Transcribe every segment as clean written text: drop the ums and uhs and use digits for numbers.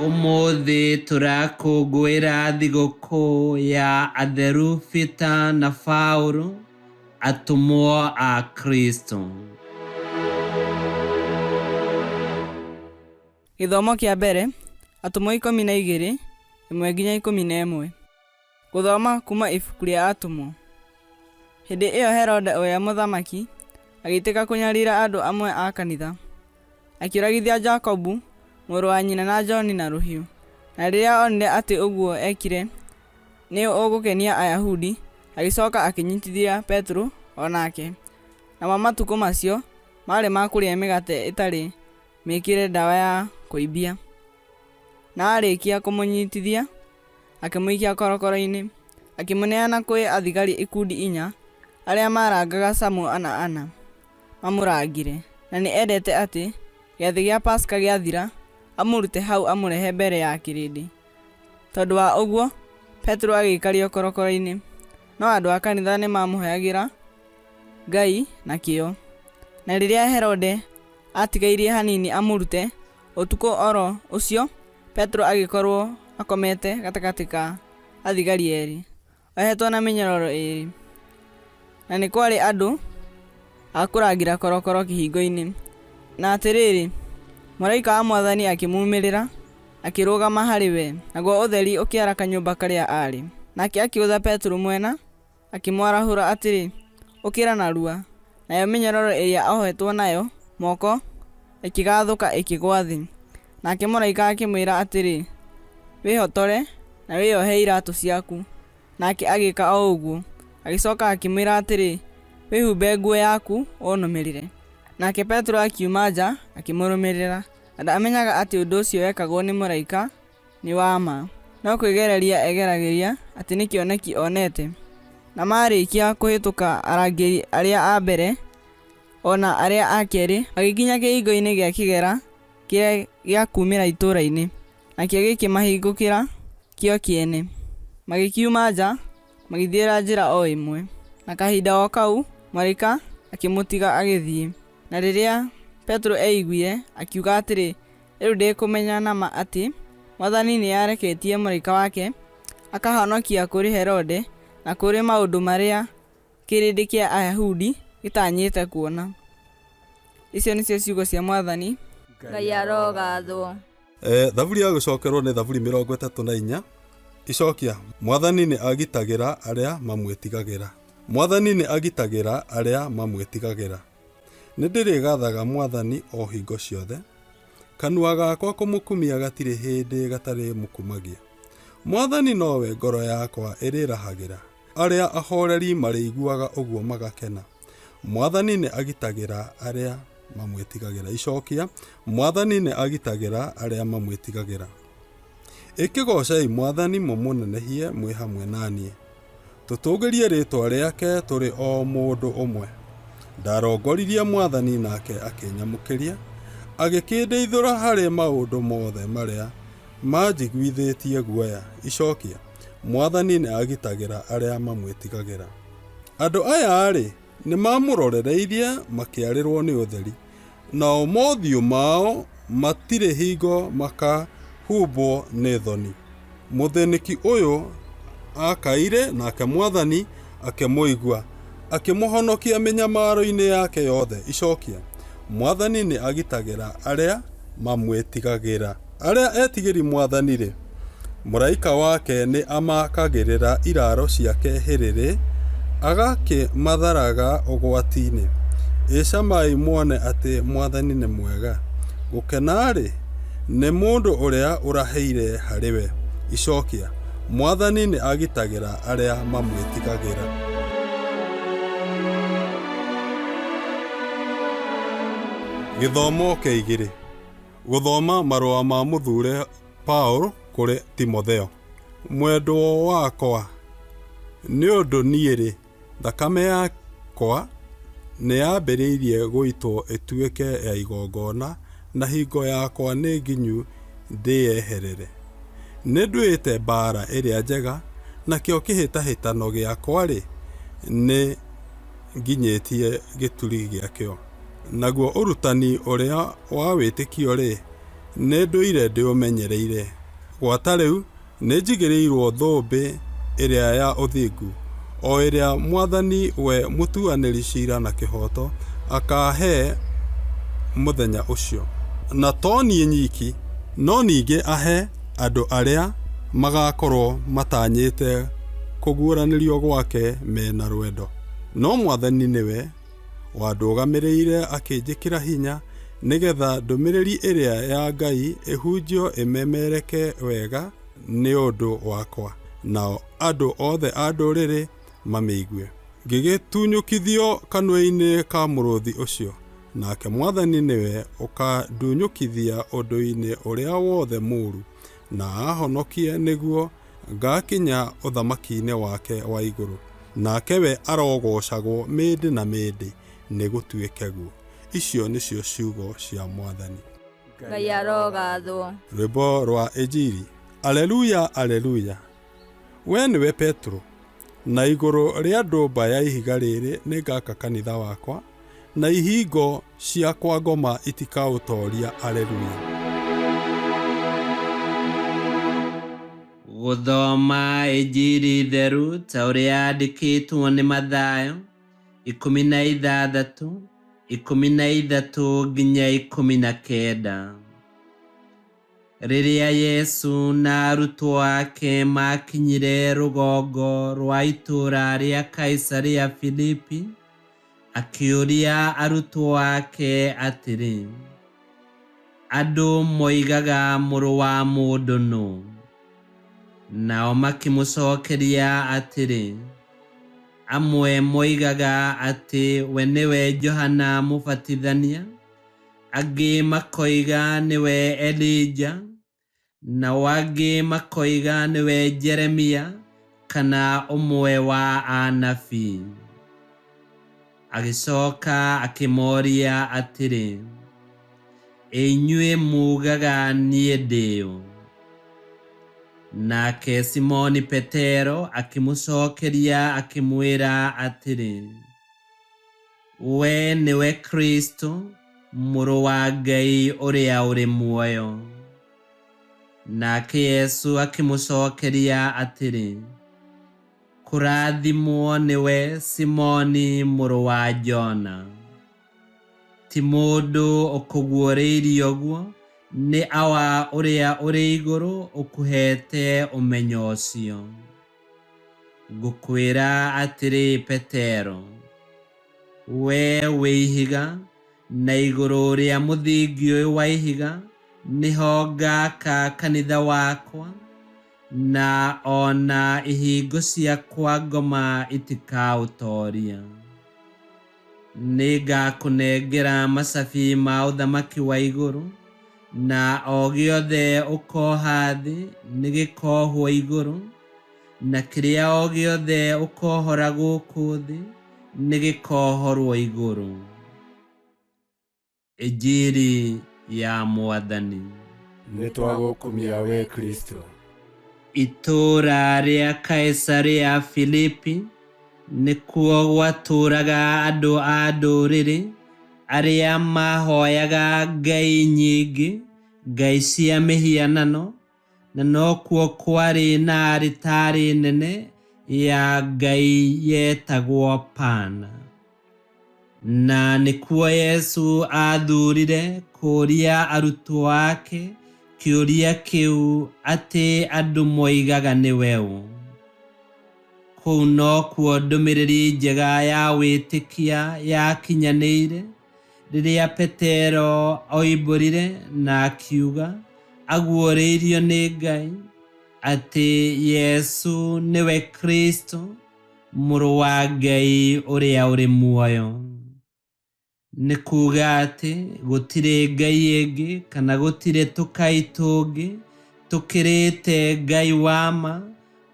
Ũmũthĩ tũrakũngũĩra thigũkũ ya Atheru Peter na Paũlũ, atũmwo a Kristo. Gĩthomo kĩa mbere, Atũmwo 12, 1-11. Gũthoma kuuma ibuku rĩa Atũmwo. Hĩndĩ ĩyo Herode ũrĩa mũthamaki agĩitĩka kũnyarira andũ amwe a kanitha. Akĩũragithia Jakubu mũrũ wa nyina na Johani na rũhiũ. Na rĩrĩa onire atĩ ũguo eekire nĩ ũgũkenia Ayahudi, agĩcoka akĩnyitithia Petero o nake. Namo matukũ macio maarĩ ma kũrĩa mĩgate ĩtarĩ mĩĩkĩre ndawa ya kũimbia. Na aarĩkia kũmũnyitithia, akĩmũikia korokoro-inĩ, akĩmũneana kwĩ athigari ikundi inya arĩa maarangaga camu ana ana, mamũrangĩre. Na nĩ endete atĩ, gĩathĩ gĩa Pasaka gĩathira, amũrute hau amũrehe mbere ya kĩrĩndĩ. Tondũ wa ũguo, Petero agĩikario korokoro-inĩ, no andũ a kanitha nĩ maamũhoyagĩra Ngai na kĩyo. Na rĩrĩa Herode aatigairie hanini amũrute, ũtukũ o ro ũcio Petero agĩkorũo akomete gatagatĩ ka athigari erĩ, ohetwo na mĩnyororo ĩĩrĩ. Na nĩ kwarĩ andũ a kũrangĩra korokoro kĩhingo-inĩ. Na atĩrĩrĩ, mũraika wa Mwathani akĩmuumĩrĩra, akĩrũgama harĩ we, naguo ũtheri ũkĩara kanyũmba karĩa aarĩ. Nake akĩgũtha Petero mwena, Akĩmwarahũra atĩrĩ, Ũkĩra narua! Nayo mĩnyororo ĩrĩa oohetwo nayo moko ĩkĩgathũka ĩkĩgũa thĩ. Nake mũraika akĩmwĩra atĩrĩ, Wĩhotore na wĩohe iraatũ ciaku. Nake agĩĩka o ũguo. Agĩcoka akĩmwĩra atĩrĩ, Wĩhumbe nguo yaku ũnũmĩrĩre. Nake Petero akiuma nja akĩmũrũmĩrĩra, na ndaamenyaga atĩ ũndũ ũcio wekagwo nĩ mũraika nĩ wa ma, no kwĩgereria egeragĩria atĩ nĩ kĩoneki onete. Na maarĩkia kũhĩtũka arangĩri arĩa a mbere, o na arĩa a kerĩ, magĩkinya kĩhingo-inĩ gĩa kĩgera kĩrĩa gĩa kuumĩra itũũra-inĩ, nakĩo gĩkĩmahingũkĩra kĩo kĩene, magĩkiuma nja, magĩthiĩra njĩra o ĩmwe. Na kahinda o kau mũraika akĩmũtiga agĩthiĩ. Na rĩrĩa Petero eiguire, akiuga atĩrĩ, Rĩu ndĩ kũmenya na ma atĩ Mwathani nĩareketie mũraika wake akahonokia kũrĩ Herode na kũrĩ maũndũ marĩa kĩrĩndĩ kĩa Ayahudi gĩtanyĩte kuona. Icio nĩcio ciugo cia Mwathani. Ngai arogathwo. Thaburi ya gũcokerwo nĩ Thaburi 34. Icokia, Mwathani nĩ agitagĩra arĩa mamwĩtigagĩra. Mwathani nĩ agitagĩra arĩa mamwĩtigagĩra. Nĩndĩrĩgaathaga mwathani o hingo ciothe, kanua gakwa kũmũkumia gatirĩ hĩndĩ gatarĩmũkumagia. Mwathani nowe ngoro yakwa ĩrĩrahagĩra, arĩa ahooreri marĩiguaga ũguo magakena. Mwathani nĩagitagĩra arĩa mamwĩtigagĩra. Icokia, Mwathani nĩagitagĩra arĩa mamwĩtigagĩra. Ĩkĩgoocei Mwathani mũmũnenehie mwĩ hamwe na niĩ. Tũtũũgĩrie rĩĩtwa rĩake tũrĩ o mũndũ ũmwe. Ndarongoririe Mwathani nake akĩnyamũkĩria, agĩkĩndeithũra harĩ maũndũ mothe marĩa manjiguithĩtie guoya. Icokia, Mwathani nĩagitagĩra arĩa mamwĩtigagĩra. Andũ aya-rĩ, nĩmamũrorereirie makĩarĩrwo nĩ ũtheri, nao mothiũ mao matirĩ hingo makahumbwo nĩ thoni. Mũthĩnĩki ũyũ aakaire, nake Mwathani akĩmũigua, akĩmũhonokia mĩnyamaro-inĩ yake yothe. Icokia, Mwathani nĩagitagĩra arĩa mamwĩtigagĩra. Arĩa etigĩri Mwathani-rĩ, mũraika wake nĩamakagĩrĩra iraaro ciake hĩrĩrĩ, agakĩmatharaga ũgwati-inĩ. Ĩ camai muone atĩ Mwathani nĩ mwega! Gũkena-rĩ, nĩ mũndũ ũrĩa ũrahĩire harĩ we. Icokia, Mwathani nĩagitagĩra arĩa mamwĩtigagĩra. Gĩthomo kĩa igĩrĩ. Gũthoma marũa ma mũthure Paul kũrĩ Timotheo. Mwendwo wakwa, nĩ ũndũ niĩ-rĩ, thakame yakwa nĩyambĩrĩirie gũitwo ĩtuĩke ya igongona, na hingo yakwa nĩ nginyu ndĩyeherere. Nĩnduĩte mbaara ĩrĩa njega, nakĩo kĩhĩtahĩtano gĩakwa-rĩ, nĩnginyĩtie gĩturi gĩakĩo. Naguo ũrutani ũrĩa wa wĩtĩkio-rĩ, Nĩndũire ndĩũmenyereire. Gwata rĩu nĩnjigĩrĩirwo thũmbĩ ĩrĩa ya ũthingu, o ĩrĩa Mwathani we mũtuanĩri ciira na kĩhooto akaahe mũthenya ũcio. Na to niĩ nyiki, no ningĩ ahe andũ arĩa magaakorwo matanyĩte kũguũranĩrio gwake me na rwendo. No Mwathani nĩwe wandũgamĩrĩire akĩnjĩkĩra hinya nĩ getha ndũmĩrĩri ĩrĩa ya Ngai ĩhunjio ĩmemereke wega nĩ ũndũ wakwa, nao andũ othe a ndũrĩrĩ mamĩigue. Ngĩgĩtunyũkithio kanua-inĩ ka mũrũthi ũcio, nake Mwathani nĩwe ũkandunyũkithia ũndũ-inĩ ũrĩa wothe mũũru, na aahonokie nĩguo ngakinya ũthamaki-inĩ wake wa igũrũ. Nake we arogoocagwo mĩndĩ na mĩndĩ. Nĩgũtuĩke guo. Icio nĩcio ciugo cia Mwathani. Ngai arogathwo. Rwĩmbo rwa Injiri. Aleluya, aleluya. Wee nĩwe Petero, na igũrũ rĩa ndũmba ya ihiga rĩrĩ nĩngaka kanitha wakwa, na ihingo cia kwa ngoma itikaũtooria. Aleluya. Gũthoma Injiri theru ta ũrĩa yandĩkĩtwo nĩ Mathayo 16, 13 nginya 19. Rĩrĩa Yesu na arutwo ake maakinyire rũgongo rwa itũũra rĩa Kaisaria Filipi, akĩũria arutwo ake atĩrĩ, Andũ moigaga Mũrũ wa Mũndũ nũ? Nao makĩmũcokeria atĩrĩ, Amwe moigaga atĩ we nĩwe Johana Mũbatithania, angĩ makoiga nĩwe Elija, nao angĩ makoiga nĩwe Jeremia kana ũmwe wa anabii. Agĩcoka akĩmoria atĩrĩ, Ĩ inyuĩ muugaga niĩ ndĩ ũ? Nake Simoni Petero akĩmũcokeria akĩmwĩra atĩrĩ, Wee nĩwe Kristo, Mũrũ wa Ngai ũrĩa ũrĩ muoyo. Nake Yesu akĩmũcokeria atĩrĩ, Kũrathimwo nĩwe Simoni mũrũ wa Jona. Ti mũndũ ũkũguũrĩirie ũguo, nĩ Awa ũrĩa ũrĩ igũrũ ũkũheete ũmenyo ũcio. Ngũkwĩra atĩrĩ Petero, wee wĩ ihiga, na igũrũ rĩa mũthingi ũyũ wa ihiga nĩho ngaaka kanitha wakwa, na o na ihingo cia kwa ngoma itikaũtooria. Nĩngakũnengera macabi ma ũthamaki wa igũrũ, na o gĩothe ũkoha thĩ nĩgĩkohwo igũrũ, na kĩrĩa o gĩothe ũkohora gũkũ thĩ nĩgĩkohorwo igũrũ. Injiri ya Mwathani. Nĩtwagũkumia we Kristo. Itũũra rĩa Kaisarea Filipi nĩkuo gwatũũraga andũ a ndũrĩrĩ arĩa maahoyaga ngai nyingĩ, ngai cia mĩhianano, na nokuo kwarĩ na arĩtarĩ nene ya ngai yetagwo Pan. Na nĩkuo Yesu aathurire kũũria arutwo ake kĩũria kĩu atĩ andũ moigaga nĩwe ũ. Kũu nokuo ndũmĩrĩri njega ya wĩtĩkia yakinyanĩire rĩrĩa Petero oimbũrire na akiuga aguũrĩirio nĩ Ngai atĩ Yesu nĩwe Kristo, Mũrũ wa Ngai ũrĩa ũrĩ muoyo. Nĩ kuuga atĩ gũtirĩ Ngai ĩngĩ kana gũtirĩ tũkai tũngĩ tũkĩrĩte Ngai wa ma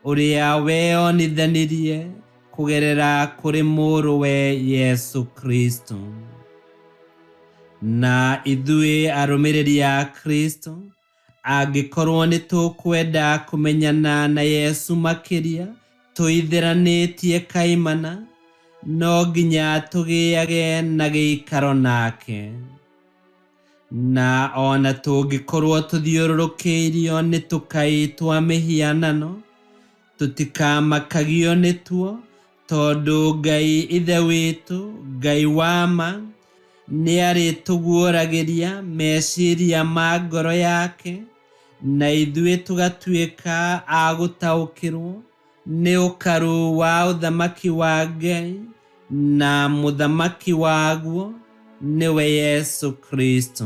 ũrĩa weyonithanirie kũgerera kũrĩ Mũrũwe Yesu Kristo. Na ithuĩ arũmĩrĩri a Kristo, angĩkorwo nĩ tũkwenda kũmenyana na Yesu makĩria tũithĩranĩtie kaimana, no nginya tũgĩage na gĩikaro nake. Na o na tũngĩkorwo tũthiũrũrũkĩirio nĩ tũkai twa mĩhianano, tũtikamakagio nĩtuo, tondũ Ngai Ithe witũ, Ngai wa ma, nĩarĩtũguũragĩria meciria ma ngoro yake, na ithuĩ tũgatuĩka a gũtaũkĩrwo nĩ ũkaru wa ũthamaki wa Ngai na mũthamaki waguo nĩwe Yesu Kristo.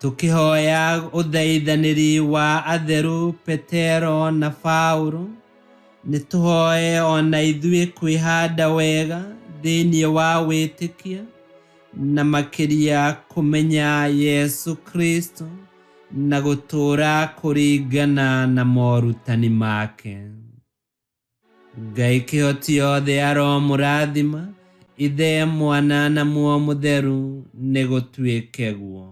Tũkĩhoya ũthaithanĩri wa atheru Petero na Paulo, nĩtũhoe o na ithuĩ kwĩhanda wega thĩinĩ wa wĩtĩkio, na makĩria kũmenya Yesu Kristo na gũtũũra kũringana na morutani make. Ngai kĩhoti yothe aromũrathima, Ithe, Mwana na Muoyo Mũtheru, nĩgũtuĩke guo.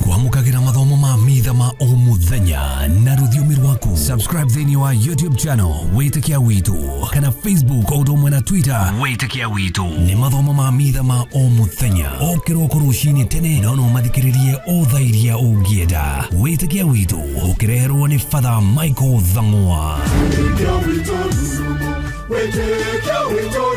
Kwamũkagĩra mathomo ma mitha ma o mũthenya na rũthiomi rwaku. Subscribe thĩinĩ wa YouTube channel Wĩtĩkia Witũ, kana Facebook o ũndũ ũmwe na Twitter Wĩtĩkia Witũ. Nĩ mathomo ma mitha ma o mũthenya, o kĩroko rũcinĩ tene, no no mathikĩrĩrie o thaa iria ũngĩenda. Wĩtĩkia Witũ ũkĩreherwo nĩ Father Michael Thang'wa. Wĩtĩkia witũ rurumo, wĩtĩkia witũ.